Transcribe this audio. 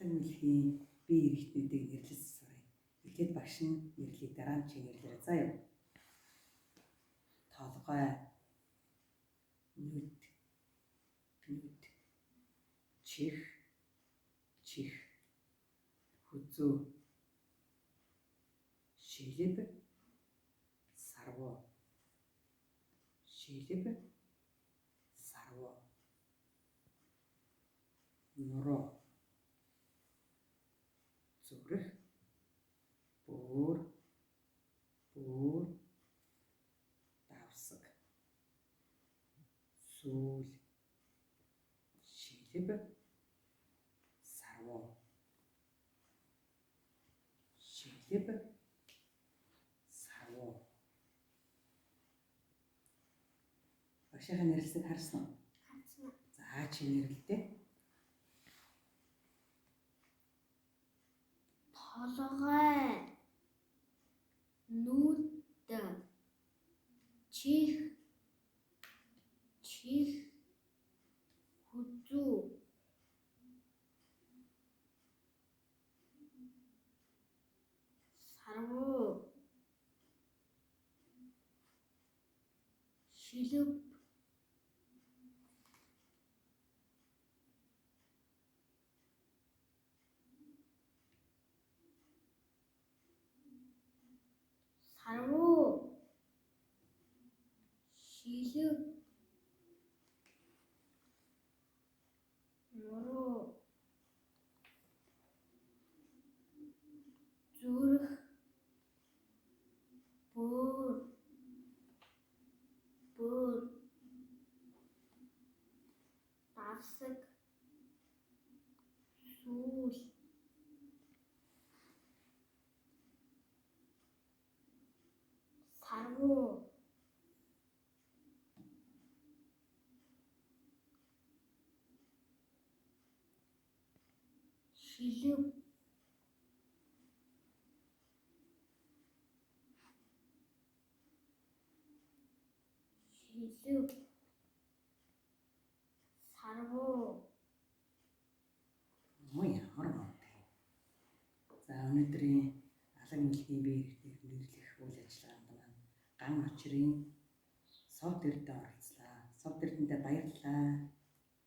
Алаг мэлхийн бие эрхтнүүдийг нэрлэж сурах. Эхлээд багш нь нэрлэе, дараа нь чи нэрлээрэй. За юу. Толгой, нүд, нүд, чих, чих, хүзүү, шилэв, сарвуу, шилэв, сарвуу, нуруу, зүрх, бөөр, бөөр, давсаг, сүүл, шилэв, сарвуу, шилэв, сарвуу. Багшийнхаа нэрлэлийг харсан уу? Харсан. За чи нэрлэлтэй. Толгой, нүд, чих, чих, хүзүү, сарвуу, шилэв, сарвуу, шилэв, нуруу, зүрх, бөөр, бөөр, давсаг, сүүл, сарвуу, шилэв, шилэв, сарвуу. Оо ямар мундаг. За өнөөдрийн алаг мэлхийн бие эрхтнийг нэрлэх үйл ажиллагаанд маань Ган очрын Совд Эрдэнэ оролцлоо. Совд Эрдэнэтэй баярлалаа.